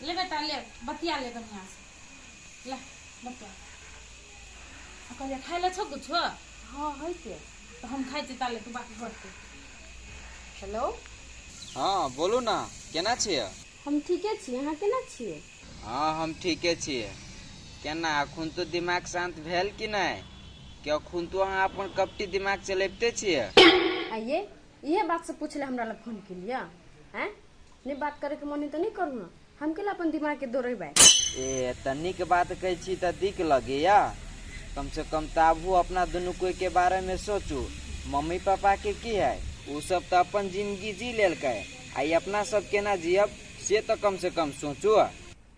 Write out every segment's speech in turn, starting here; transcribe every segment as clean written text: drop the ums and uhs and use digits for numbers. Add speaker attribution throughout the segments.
Speaker 1: ले बेटा ले, बतिया ले बढ़िया से, ले बतिया। आ कहलियै खाय ले छौ कुछो?
Speaker 2: हाँ होइते।
Speaker 1: तऽ हम खाइ छी ताले तू बात करते।
Speaker 2: हेलो।
Speaker 3: हाँ बोलू ना, केना छियै?
Speaker 2: हम ठीके छी, अहाँ केना छियै?
Speaker 3: हाँ हम ठीके छियै। केना अखुन तो दिमाग शांत भेल कि नहि? कि अखुन तो अहाँ अपन कपटी दिमाग चलबिते छियै?
Speaker 2: आइए इहे बात से पूछले हमरा लग फोन केलियै? आँय नहि बात करे के मन है तऽ नहि करू ना, हम केला अपन दिमाग के दौड़ेबै?
Speaker 3: ए तऽ नीक बात कहै छी तऽ दिक लगैया। कम से कम तऽ आबू अपना दुनू कोई के बारे में सोचू। मम्मी पापा के की है, उ सब तऽ अपन जिंदगी जी लेलकै, आ ई अपना सब केना जियब से तऽ कम से कम सोचू।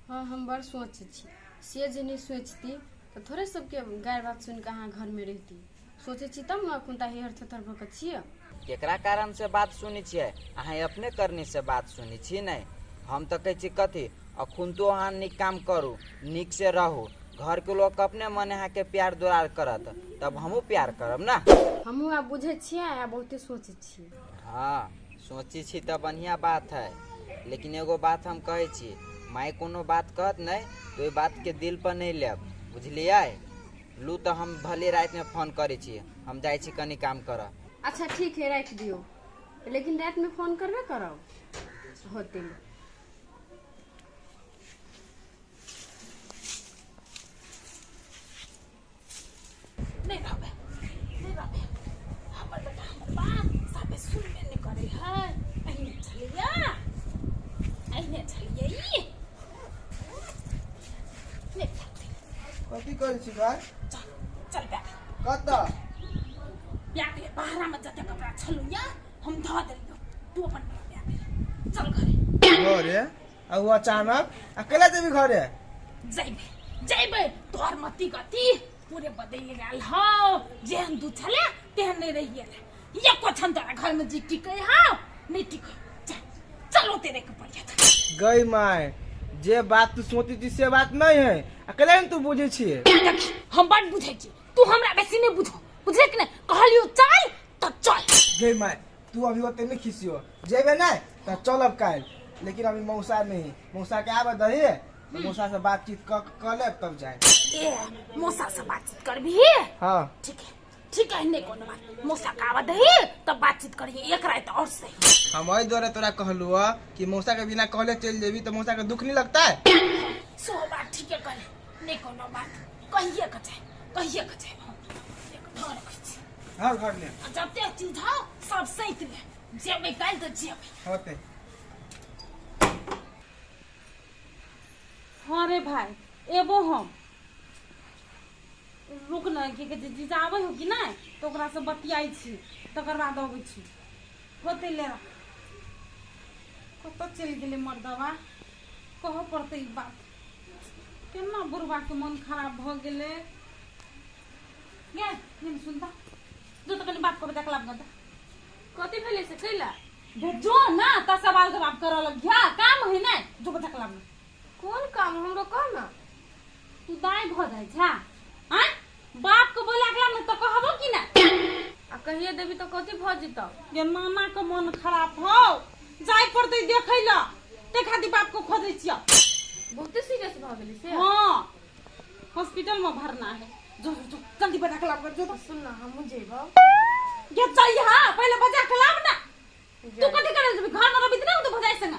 Speaker 2: हाँ हम बड़ सोचै छी, से जे नहि सोचती तऽ थोड़े सबके गारि बात सुनि कऽ अहाँ घरमे रहिती। सोचै छी तब ने अखुनता हेहर थेथर भऽ कऽ छियै।
Speaker 3: केकरा कारण से बात सुनै छियै? अहाँ अपने करनी से बात सुनै छी नहि? हम तऽ कहै छी कथी, अखुन तो अहाँ नीक काम करू, नीक से रहू, घर के लोग अपने मने अहाँके प्यार दुलार करत, तब हमहूँ प्यार करब ना।
Speaker 2: हमहूँ आब बुझै छियै आ बहुते सोचै छियै।
Speaker 3: हाँ सोचै छी तऽ बढ़िया बात है, लेकिन एगो बात हम कहै छी, माय कोनो बात कहत नहि तऽ ओहि बात के दिल पर नहि लेब, बुझलियै? लू तऽ हम भले रातिमे फोन करै छी, हम जाइ छी कनि काम करऽ।
Speaker 2: अच्छा ठीक है, राखि दियौ, लेकिन रातिमे फोन करबे करब होते।
Speaker 1: नहि रहबै, नहि रहबै। हमर बेटा हमर बात साफे सुनबे नहि करै है। एहने छलैया, एहने छलैया ई। नहि रहतै।
Speaker 4: कथी करै छी भाइ?
Speaker 1: चल चल बैग।
Speaker 4: कतऽ?
Speaker 1: बैग ले, बाहरा में जते कपड़ा छलौ या हम धऽ देलियौ, तू अपन बैग ले, चल घरे।
Speaker 4: घरे? आ उ अचानक आ केला जेबी घरे?
Speaker 1: जैबे जैबे, तोहर मति गति पूरे बदलि गेल हौ। जेहन तू छले तेहन नहि रहि गेल। एको क्षण तोरा घर में जी टिकै हौ नहि टिकै। चल चलो तेरे के पड़ियत।
Speaker 4: गई माय, जे बात तू सोचै छी से बात नहीं है, आ केला ने तू बुझै छियै?
Speaker 1: देखी हम बड बुझै छी, तू हमरा बेसी नहि बुझो, बुझले कि नहि? कहलियौ चल तऽ चल।
Speaker 4: गई माय, तू अभी ओते नहीं खिसियो, जेबे नहीं तऽ चलब काल्हि, लेकिन अभी मौसा नहीं, मौसा के आबे दही तऽ मौसा से बातचीत क लेब तब जाए।
Speaker 1: ए मौसा से बातचीत करबही?
Speaker 4: हाँ।
Speaker 1: ठीक है ठीक है, नहीं कोनो बात, मौसा के आबे दही तब बातचीत करिए, एक रात और सही।
Speaker 4: हम एहि दुआरे तोरा कहलू ह कि मौसा के बिना कहले चलि जेबी तऽ मौसा के दुख नहीं लगता है?
Speaker 1: सो बात ठीक है कहले, नहीं कोनो बात, कहिए के जाए, कहिए के जाए। हम एक धर रखै छी।
Speaker 4: हाँ घर ले।
Speaker 1: आ जते चीज हौ सब सैत ले, जेबै काल्हि तऽ जेबै।
Speaker 4: होते।
Speaker 1: हाँ रे भाई एबो हम, रुक न, की कहै छै जीजा आबै हो कि नहि तऽ ओकरा से बतियाइ छी, तकर बाद अबै छी। होतै ले रख। कतऽ चलि गेलै मर्दवा? कहऽ पड़तै ई बात। केना बुढ़बा के मन खराब भऽ गेलै। गे निम सुनता जो तऽ कनि बाप के बजा के लाब गऽ।
Speaker 2: कथी भेलै से कैला?
Speaker 1: गे जो ना तऽ सवाल जवाब करऽ लगिया, काम है ने, जो बजा के लाब।
Speaker 2: कोन काम हमरो कह ना।
Speaker 1: तू दाइ भऽ जाइ छा आँय, बाप के बोला के लाब ने तऽ कहबो कि ना?
Speaker 2: आ कहिए देबी तऽ कथी भऽ जेतौ?
Speaker 1: गे नाना के मन खराब हौ, जाय पड़तै देखै लए, तै खातिर बाप के खोजै छियौ।
Speaker 2: बहुते सीरियस भऽ गेलै से?
Speaker 1: हाँ हॉस्पिटल में भरना है, जो जो जो जल्दी बजा के लाब। जो
Speaker 2: सुन ना हमहूँ जेबौ।
Speaker 1: गे चल यहाँ पहले बजा के लाब ना। तू कथी करे जेबी? घर में रहबी त ना तो भजाई संग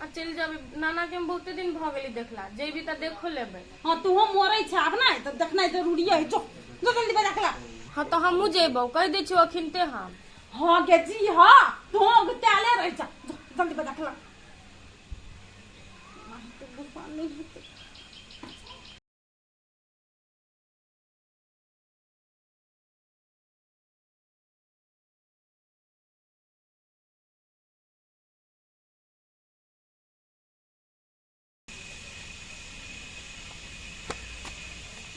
Speaker 2: आ चलि जेबै। नाना के हम बहुते दिन भऽ गेलै देखला, जेबी तऽ देखो लेबै।
Speaker 1: हाँ तू हम मरै छै आब ना तऽ देखनाइ जरूरी है, जो जो जल्दी बजा के लाब।
Speaker 2: हाँ तऽ हमहूँ जेबौ, कहि दै छियौ अखिनते हम।
Speaker 1: हाँ गे जी हाँ, तू त्याले रह जा, जो जल्दी बजा के लाब। गुस्सा नहीं हेतै।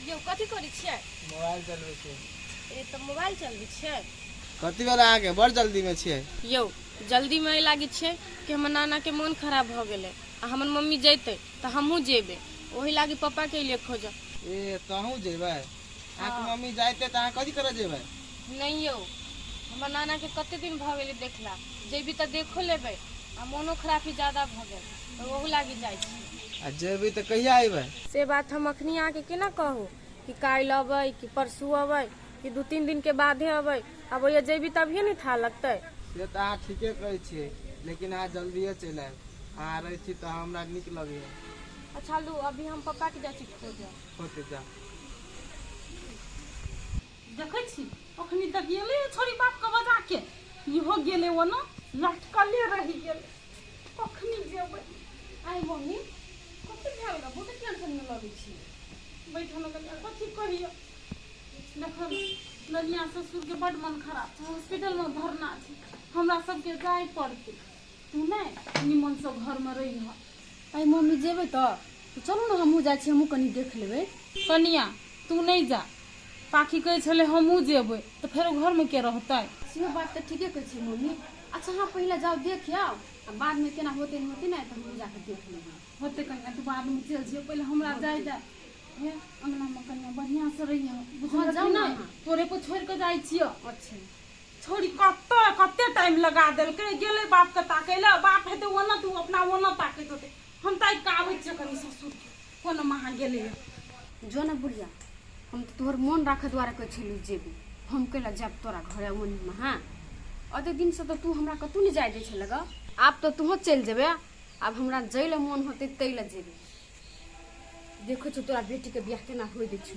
Speaker 2: यौ कथी करै छियै?
Speaker 4: मोबाइल चलबै छियै।
Speaker 2: ए तऽ मोबाइल चलबै छियै?
Speaker 4: कथी भेल अहाँके, बड़ जल्दी में छियै?
Speaker 2: यौ जल्दी में एहि लागी छियै कि हमर नाना के मोन खराब भऽ गेलै आ हमर मम्मी जैतै तऽ हमहूँ जेबै, ओहि लागी पप्पा के एलियै खोजऽ।
Speaker 4: ए तऽ अहूँ जेबै? अहाँके मम्मी जाइते तऽ अहाँ कथी करऽ जेबै?
Speaker 2: नहि यौ हमर नाना के कते दिन भऽ गेलै देखला, जेबी तऽ देखो लेबै आ मोनो खराबी ज्यादा भऽ गेल तऽ ओहू लागी जाइ छी।
Speaker 4: आ जेबै तऽ कहिया अयबै?
Speaker 2: से बात हम अखनी अहाँके केना कहू कि काल्हि अबै कि परसू अबै कि 2-3 दिन के बादे अबै। अब ओहिया जेबी तभिए ने था लगतै।
Speaker 4: से तऽ अहाँ ठीके कहै छियै, लेकिन अहाँ जल्दिए चलि आयब। अहाँ रहै छी तऽ हमरा नीक लगैया।
Speaker 2: अच्छा लू, अभी हम पप्पा के जाइ छी खोजऽ।
Speaker 4: होतै, जा।
Speaker 1: देखै छी अखनी तक गेलै छोरी बाप के बजा के, इहो गेलै ओना लटकले रहि गेलै। कखनी जेबै?
Speaker 2: आइ मम्मी कथी भेल गे? बहुते टेंशन में लगै छी।
Speaker 1: बैठल कनिया, कथी कहियो। देखल ललिया ससुर के बड मन खराब छै, हॉस्पिटल में भरना छै, हमरा सबके जाय पड़तै। तू नहि निमन से घर में रहिह।
Speaker 2: आइ मम्मी जेबै तऽ चलू ने, हमहूँ जाइ छी, हमहूँ कनि देख लेबै।
Speaker 1: कनिया तू नहि जा, पाखी कहै छलै हमहूँ जेबै, तऽ फेरो घरमे के रहतै?
Speaker 2: सेहो बात तऽ ठीके कहै छै मम्मी। अच्छा अहाँ पहिले जाउ देख आउ, आ बादमे केना होतै नहि होतै ने तऽ हमहूँ जाकऽ देख लेबै।
Speaker 1: होतै कनिया, तू बादमे चलि जइयो, पहिले हमरा जाय दे। हे अंगनामे कनिया बढ़िआँ से रहिह, बुझल
Speaker 2: जाउ ने।
Speaker 1: नहि तोरे पर छोड़ि कऽ जाइ छियौ।
Speaker 2: अच्छा
Speaker 1: छोड़ी कते कते टाइम लगा देलकै, गेलै बाप के ताकै लए, बाप हेतै ओना तू अपना ओना ताकैत होतै। हम ताकि कऽ आबै छियै कनि ससुरके, कोन महा गेलै।
Speaker 2: जो ने बुढ़िया, हम तऽ तोहर मोन राखै दुआरे कहै छलहुँ जेबी, हम कैला जायब तोरा घरे ओहिमे? हाँ ओतेक दिनसँ तऽ तू हमरा कतहु नहि जाय दै छलह गऽ, आब तऽ तूहो चलि जेबे। आब हमरा जै लए मोन होतै तै लए जेबे। देखै छौ तोरा बेटीके बियाह केना होइ दै छौ।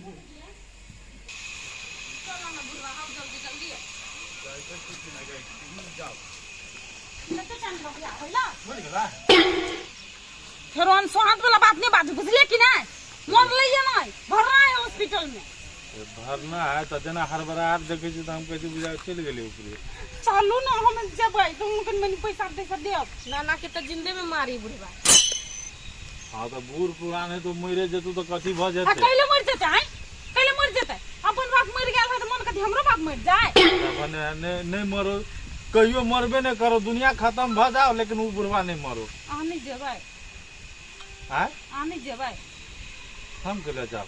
Speaker 1: फेरो अनसोहाँत वाला बात नहीं बाजू, बुझलिए कि नहीं? मरलैये नहीं, भरना है हॉस्पिटल में।
Speaker 5: भरना है तऽ जेना हड़बड़ाहट देखै छी तऽ हम कहै छी बुझा चलि गेलै ऊपरे।
Speaker 1: चलू ने, हम जेबै तऽ हम कनि मनि पैसा तैसा देब।
Speaker 2: नाना के तऽ जिंदे में मारी बुढ़बा।
Speaker 5: हँ तऽ बूढ़ पुरान है तऽ मरे जेतौ तऽ कथी भऽ
Speaker 1: आ
Speaker 5: जेतै?
Speaker 1: कैले मरि जेतै? आँय कैले मरि जेतै? अपन बाप मरि गेल है तऽ मन कथी हमरो बाप मरि जाय?
Speaker 5: तखन नहि नहि मरो, कहियो मरबे नहि करो, दुनिया खतम भऽ जाओ लेकिन ओ बुढ़वा नहि मरो।
Speaker 1: अहाँ नहि जेबै?
Speaker 5: आँय
Speaker 1: अहाँ नहि जेबै?
Speaker 5: हम केले जाब?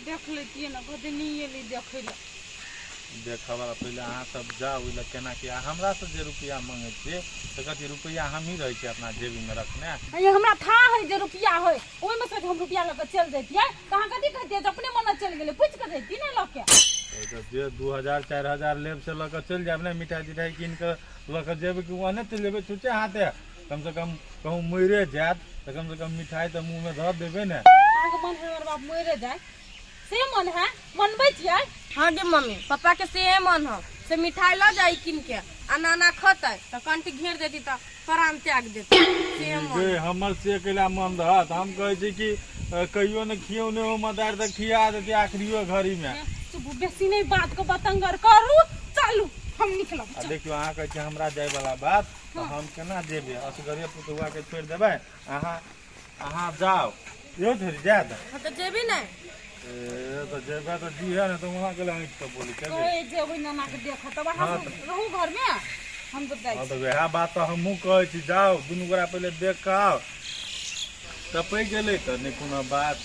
Speaker 1: देख लेतियै ने, कहते नहि एलै देखै लए।
Speaker 5: देखऽ वाला पहिले अहाँ सब जाउ ओहि लए केना कि हमरा से जे रुपया मंगै छियै तऽ कथी रुपया हमही रहै छियै अपना जेबीमे रखने?
Speaker 1: ये हमरा था है जे रुपया है, ओहिमे से हम रुपया लऽ कऽ चलि जैतियै तऽ अहाँ कथी कहतियै जे अपने मने चलि गेलै? पूछि कऽ जैती ने लऽ के।
Speaker 5: तऽ जे 2000 4000 लेब से लऽ कऽ चलि जायब ने, मिठाइ तिठाइ कीन कऽ लऽ कऽ जेबै कि ओहने चलि जेबै छुच्छे हाथे? कम से कम कहूँ मरिए जायत तऽ कम से कम मिठाइ तऽ मुँहमे धऽ देबै ने।
Speaker 1: अहाँके मन है हमर बाप मरि जाय, से मन है? मनबै छियै?
Speaker 2: हाँ गे मम्मी, पप्पा के से मन हो से मिठाई लऽ जाई कीन के आ नाना खतै तऽ कंटी घेर देती तऽ प्राण त्याग देती, से मन।
Speaker 5: गे हमर से कैला मन रहत? हम कहै छी कि कहियो ने खियौने हो मदार तऽ खिया देती आखिरियो घड़ीमे।
Speaker 1: चुप, बेसी नहि बात के बतंगर करू, चलू हम निकलब।
Speaker 5: आ देखियौ, अहाँ कहै छी हमरा जायवला बात तऽ हम केना जेबै? असगरे पुतहुआके छोड़ि देबै? अहाँ अहाँ जाउ, इहो छोड़ि जायत।
Speaker 2: हाँ तऽ जेबी ने।
Speaker 5: ए तऽ जेबै तऽ जीहे ने, तऽ वहाँ गेलै ऐंठ कऽ बोली के
Speaker 1: कहै जेबै नाना के देखऽ, तब अहाँ
Speaker 5: हाँ
Speaker 1: सब रहू घरमे, हम तऽ जाइ
Speaker 5: हँ
Speaker 1: छी।
Speaker 5: तऽ वएह बात तऽ हमहूँ कहै छी, जाउ दुनू गोरा पहिले देख कऽ आउ। टपकि गेलै तऽ नहि कोनो बात,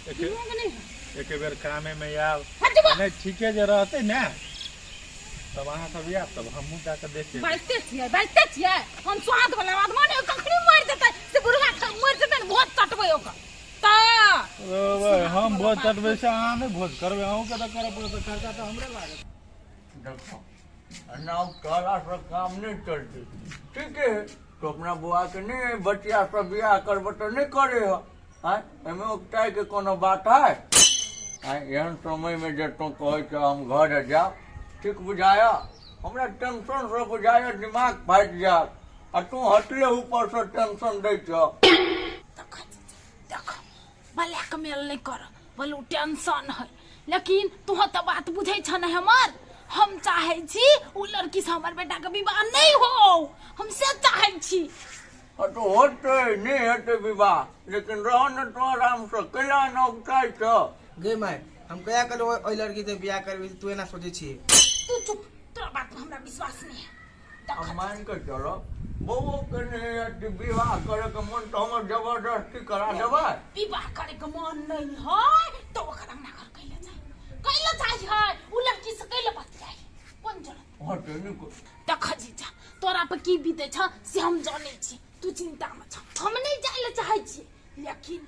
Speaker 5: एके
Speaker 1: दुनू के नहि है।
Speaker 5: एके बेर कामेमे आयब।
Speaker 1: हट जेबो।
Speaker 5: नहि ठीके जे रहतै ने तब अहाँ सब आयब तब हमहूँ जाकऽ देख लेबै।
Speaker 1: बाजिते छियै, बाजिते छियै। हम स्वाद वाला बात माने कखनी मरि जेतै से बुढ़वा मरि जेतै ने, भोज चटबै ओकर तऽ।
Speaker 5: रौ, हम भोज चटबै से अहाँ नहि भोज करबै? अहूँके तऽ करऽ पड़त, खर्चा तऽ हमरे लागत।
Speaker 6: देखो एना कहलासँ काम नहि चलतै। ठीके है तो अपना बौआके नहि बचियासँ बियाह करबऽ तऽ नहि करे ह। आँय एहिमे उकटाइके कोनो बात है? आँय एहन समयमे जे तू कहै छ हम घर जायब, ठीक बुझाया? हमरा टेंशनसँ बुझाया दिमाग फाटि जायत आ तू हटले ऊपरसँ टेंशन दै छ।
Speaker 1: देख देख, ब्लैकमेल नहि कर, बोलू टेंशन है लेकिन तू तऽ बात बुझै छ ने हमर। हम चाहै छी ओ लड़की से हमर बेटा के विवाह नहीं हो, हम से चाहै छी।
Speaker 6: हाँ तो होतै नहि हेतै विवाह, लेकिन रह ने तू आरामसँ, कैला एना उकटाइ छ?
Speaker 4: गे माय, हम कहिया कहलहुँ ओहि लड़की से बियाह करबी? तू एना सोचै छी।
Speaker 1: तू चुप, तोरा बात पर हमरा विश्वास नहीं है।
Speaker 6: अब मान के चलो बउओ के नहीं अथी विवाह करे के मन तऽ हमर जबरदस्ती करा देबै?
Speaker 1: विवाह करे के मन नहीं है तो ओकर अंगना घर कैले जाय, कैले जाय है? उ लड़की से कैले बतियाई? कोन जरूरत?
Speaker 6: हाँ तऽ नीक।
Speaker 1: देख जीजा, तोरा पर की बीते छ से हम जानै छी, तू चिंता में छ। हम नहीं जाय ले चाहै छी, लेकिन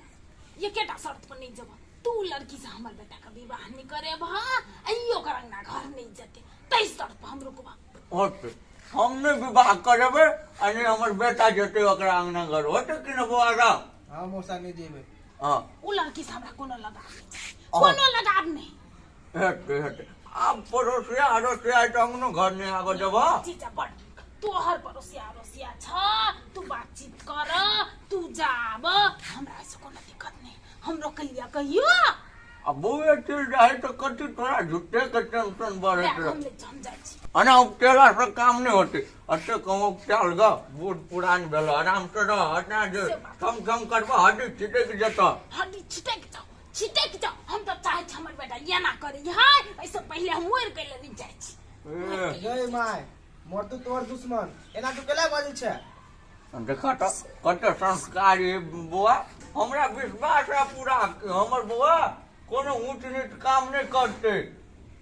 Speaker 1: एकेटा शर्त पर नहीं जेबह तू लड़की से हमर बेटा के विवाह नहीं करेबह आ ई ओकर अंगना घर नहीं जेते तै शर्त पर हम रुकबह
Speaker 6: होतै हम नहि विवाह करेबै आ नहि हमर बेटा जेतै ओकरा अंगना घर होतै कि नहि बौआ राम
Speaker 4: हाँ मौसा नहीं जेबै
Speaker 6: हँ
Speaker 1: उ लड़की से हमरा कोनो लगाव नहीं छै कोनो लगाव नहीं
Speaker 6: हेतै हेतै आब पड़ोसिया अड़ोसिया तऽ अंगनो घर नहि आबऽ देबह
Speaker 1: जीजा बड़ नीक तोहर पड़ोसिया अड़ोसिया छ तू बातचीत कर तू जाब हमरा एहिसँ कोनो दिक्कत नहीं हम रोकलिया कहियो
Speaker 6: आ बौए चलि जाइ तऽ कथी तोरा झूठे के टेंशन बढ़ैत
Speaker 1: हम
Speaker 6: रह
Speaker 1: नहि हम जाइ छी
Speaker 6: एना उपटेला से काम नहि होतै एते कम उपटाल ग बूढ़ पुरान भेल आराम से रह एना जे थम थम करबह हड्डी छिटकि जेतह
Speaker 1: हड्डी छिटकि जाओ छिटकि जाओ हम तऽ चाहै छी हमर बेटा एना करे हाय एहिसँ पहिले हम मरि गेल नहि जाइ छी
Speaker 6: ए,
Speaker 4: गई माय मरतू तोहर दुश्मन एना तू केला बजै छै
Speaker 6: देखऽ तऽ कते संस्कारी बौआ हमरा विश्वास है पूरा कि हमर बौआ कोनो ऊँच नीच काम नहि करतै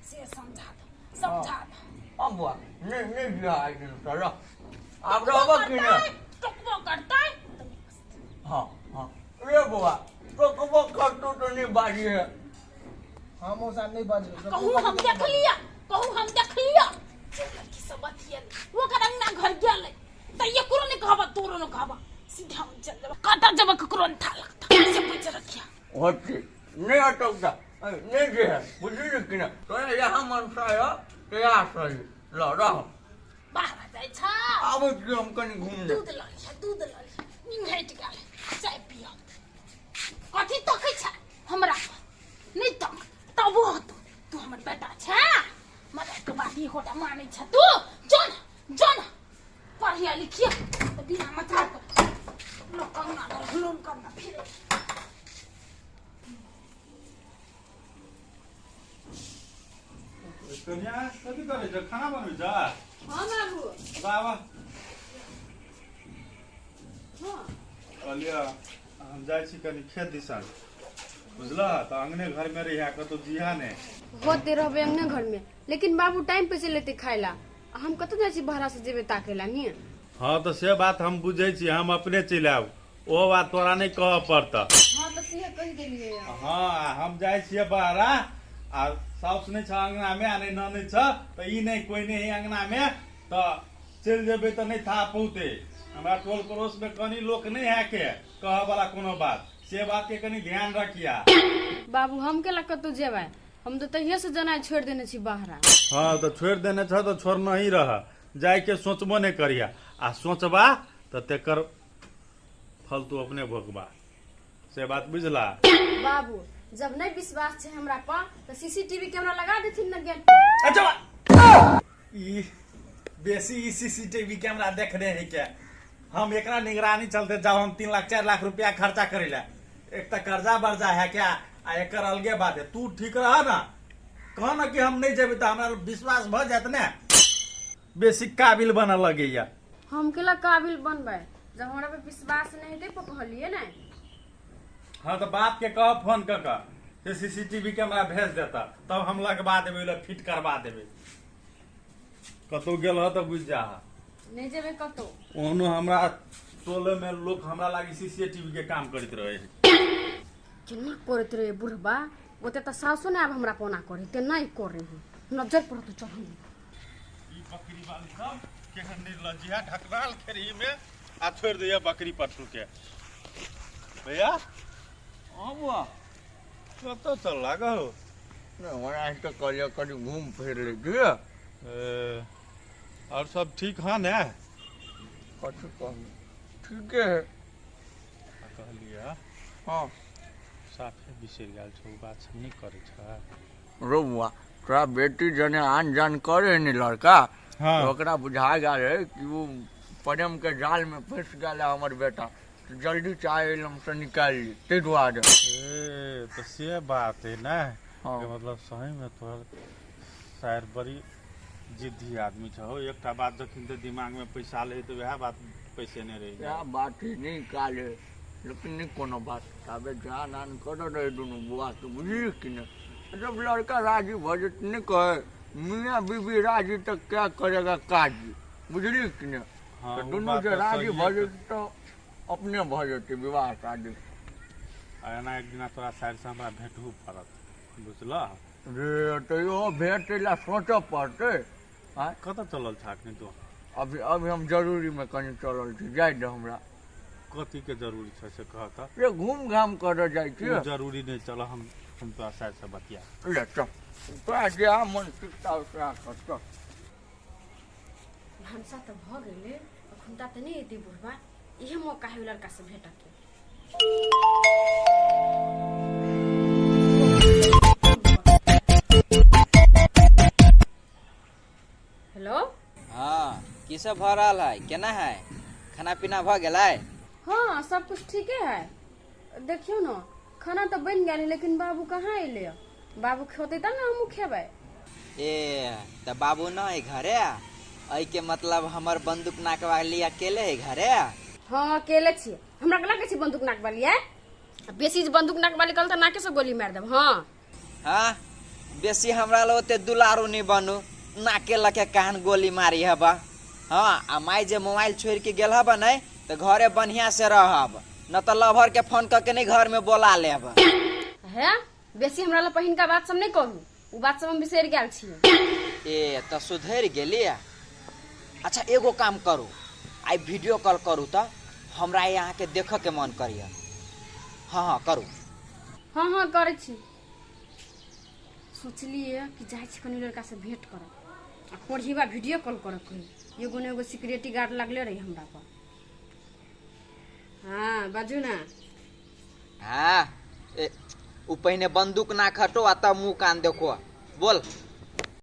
Speaker 1: से समझा दो समझा दो
Speaker 6: हाँ बौआ नहि नहि दिअ आइ दिन से रह आब रहबऽ कि नहि
Speaker 1: टोकबो करतै तऽ नहि बजतै।
Speaker 6: हाँ हाँ रे बौआ टोकबो करतौ तऽ नहि बाजिहे
Speaker 4: हाँ मौसा नहीं बजबै
Speaker 1: कहूँ हम देख लिया कहूँ हम देख लिया जे लड़की सब बतियल ओकर अंगना घर गेलै तऽ एकरो नहि कहबा तोरो नहि कहबा सीधा हम चल जेबा कतऽ जेबा ककरो नहि था लगता से पूछ रखिया
Speaker 6: होती नहि अटकता नहि जे है बुझली कि नहि तोरा इएह मनसा यऽ तैयार सही ल रह
Speaker 1: बाहर जाइ छ
Speaker 6: आबै छी हम कनि घुमि ले
Speaker 1: दूध लऽ लिह दूध लऽ लिह निंघटि गेल चाय पिय कथी तकै छ हमरा पर नहि तक तबो तू तू हमर बेटा छ मदर के बात एकोटा मानै छ तू जो न जो न पढ़िया लिखिया तऽ बिना मतलब के लोक कंगना लोन करना फिरे
Speaker 5: कन्या कथी करै छ खाना बनबै छ
Speaker 2: हाँ बाबू
Speaker 5: वाह वाह
Speaker 2: हाँ
Speaker 5: कहलियै हम जाइ छी कनि खेत दिसन बुझलह तऽ अंगने घरमे रहिया कतौ जिहा नहि
Speaker 2: होते रहबे अंगने घर में लेकिन बाबू टाइम पे चलि एतै खाय ला आ हम कतऽ जाइ छी बहरा से जेबै ताके ला नहीं
Speaker 5: हँ तऽ से बात हम बुझै छी हम अपने चलि आयब ओ बात तोरा नहि कहऽ पड़तऽ
Speaker 2: हाँ तऽ सीधे कहि देलियै
Speaker 5: हँ आ हम जाइ छियै बहरा आ साउस नहि छ अंगनामे आ नहि ननैद छ तऽ ई नहि कोइ नहि है अंगनामे तऽ चलि जेबै तऽ नहि था पौतै हमरा टोल पड़ोसमे कनि लोक नहि है के कहऽ वाला कोनो बात से बात के कनि ध्यान रखिया
Speaker 2: बाबू हम केला कतौ जेबै हम तऽ तहिये से जेनाइ छोड़ि देने छी बहरा
Speaker 5: हँ तऽ छोड़ि देने छ तऽ छोड़नही ही रह जाइके सोचबो नहि करिया आ सोचबा तऽ तेकर फल तू अपने भोगबा से बात बुझला
Speaker 2: बाबू जब नहीं विश्वास छै हमरा पर तऽ सीसीटीवी कैमरा लगा देथिन ने गेट पर
Speaker 5: अच्छा ई बेसी ई सीसीटीवी कैमरा देखने है क्या हम एकरा निगरानी चलते जाओ हम 3 लाख 4 लाख रुपया खर्चा करे ला एक तऽ कर्जा बर्जा है क्या आ एकर अलगे बात है तू ठीक रह ना कह ना कि हम नहीं जेबै तऽ हमरा विश्वास भऽ जायत ने बेसी काबिल बनऽ लगैया
Speaker 2: हम केला काबिल बनबै जब हमरा पे विश्वास नहीं हेतै पर कहलिए ने
Speaker 5: हाँ तऽ बाप के कह फोन कऽ कऽ से सीसीटीवी कैमरा भेज देता तब हम लगवा देबै ओहि फिट करवा देबै कतहु गेल ह तऽ बुझि जा
Speaker 2: नहीं जेबै कतौ
Speaker 5: ओहनो हमरा टोले में लोक हमरा लागी सीसीटीवी के काम करैत रहे है
Speaker 2: केना करैत रहे बुढ़बा ओते तऽ सासो ने आब हमरा कोना करे तेना ही करे है नजर पड़त चढ़
Speaker 5: ई बकरी वाली सब केहन निर्लज्ज है ढकनाल खेरही में आ छोड़ि दैया बकरी पठरू के भैया
Speaker 6: हाँ बुआ
Speaker 5: कतऽ चल लागल
Speaker 6: नहि हमरा तऽ कहलियै कनि घूम फिर लै छियै
Speaker 5: ए, और सब ठीक है ने
Speaker 6: कथी कहू ठीके है
Speaker 5: आ कहलियै
Speaker 6: हाँ
Speaker 5: साफे बिसरि गेल छौ ओ बात सब नहि करै छै
Speaker 6: रौ बुआ तोरा बेटी जने आन जान करे ने लड़का
Speaker 5: हाँ
Speaker 6: तऽ ओकरा बुझा गेल है कि ओ प्रेम के जाल में फंस गेल है हमर बेटा तऽ जल्दी चाहे हम से निकालि ली ताहि दुआरे
Speaker 5: ए तऽ से बात है ने
Speaker 6: हाँ।
Speaker 5: के मतलब सही में तोहर शायर बड़ी जिद्दी आदमी छहो एकटा बात जखन ते दिमाग में पैसा ले तऽ वएह बात पैसे नहि रहि
Speaker 6: इएह बात है नहि काले लेकिन नहि कोनो बात ताबे जान आन करऽ रहे दुनू बौआके बुझलियै कि नहि जब लड़का राजी भऽ जेतै नहि कहै मियाँ बीबी राजी तऽ क्या करेगा काजी बुझलियै कि नहि
Speaker 5: हाँ,
Speaker 6: तऽ
Speaker 5: ओ
Speaker 6: दुनू
Speaker 5: बात
Speaker 6: जे
Speaker 5: तऽ
Speaker 6: राजी
Speaker 5: सहिए
Speaker 6: भऽ
Speaker 5: कहै।
Speaker 6: जेतै तऽ अपने भऽ जेतै विवाह शादी
Speaker 5: आ एना एक दिना तोरा साइडसँ हमरा भेटहु पड़त, बुझलह?
Speaker 6: रे तैयो भेटै लए सोचऽ पड़तै। आँय,
Speaker 5: कतऽ चलल छ अखनी तू?
Speaker 6: अभी अभी हम जरूरीमे कनि चलल छी, जाय दे हमरा।
Speaker 5: कथीके जरूरी छै से कह तऽ।
Speaker 6: रे घूम घाम करऽ जाइ छी।
Speaker 5: ओ जरूरी नहि, चल हम तोरा साइडसँ बतिया।
Speaker 6: ले चल, तोरा जे मन चिन्ता सएह कर, चल।
Speaker 2: भनसा तऽ भऽ गेलै, अखुनता तऽ नहि एतै बुढ़बा, इहे मौका है लड़का से भेटऽ के। हेलो।
Speaker 3: हाँ, की सब भऽ रहल है? केना है? खाना पीना भऽ गेलै?
Speaker 2: हाँ, सब कुछ ठीके है। देखियौ ने, खाना तऽ बनि गेल है, लेकिन बाबू कहाँ एलै? बाबू खेतै तब ने हमहूँ खेबै।
Speaker 3: ए तऽ बाबू न है घरे? एहिके मतलब हमर बंदूक नाक वाली अकेले है घरे?
Speaker 2: हाँ, अकेले छियै। हमरा के लगै छै बंदूक नाक वाली है? बेसी जे बंदूक नाक वाली कहल तऽ नाके से गोली मारि देब। हाँ
Speaker 3: हाँ, बेसी हमरा लग ओते दुलारू नहीं बनू, नाके लके कान गोली मारी हबा। हाँ, आ माई जे मोबाइल छोड़ के गेल हबा नहीं तो घरे बढ़िया से रहब, न तो लभर के फोन करके नहीं घर में बोला लेब।
Speaker 2: है, बेसी हमरा लग पहिनका बात सब नहीं कहू, उ बात सब हम बिसरि गेल छियै।
Speaker 3: ए तऽ सुधरि गेली। अच्छा एगो काम करू, आइ वीडियो कॉल करू तऽ हमरा अहाँके देखऽ के मन करिय। हाँ हाँ करू।
Speaker 2: हाँ हाँ करै छी। सोचलिए कि जाइ छी कनि लड़का से भेंट करब आ कोढ़ीबा वीडियो कॉल करब कही, एगो ने एगो सिक्योरिटी गार्ड लगले रही हमरा पर। हाँ बाजू ना।
Speaker 3: हाँ, ए, उ पहिने बंदूक ना खटो आ तब मुंह कान देखो। बोल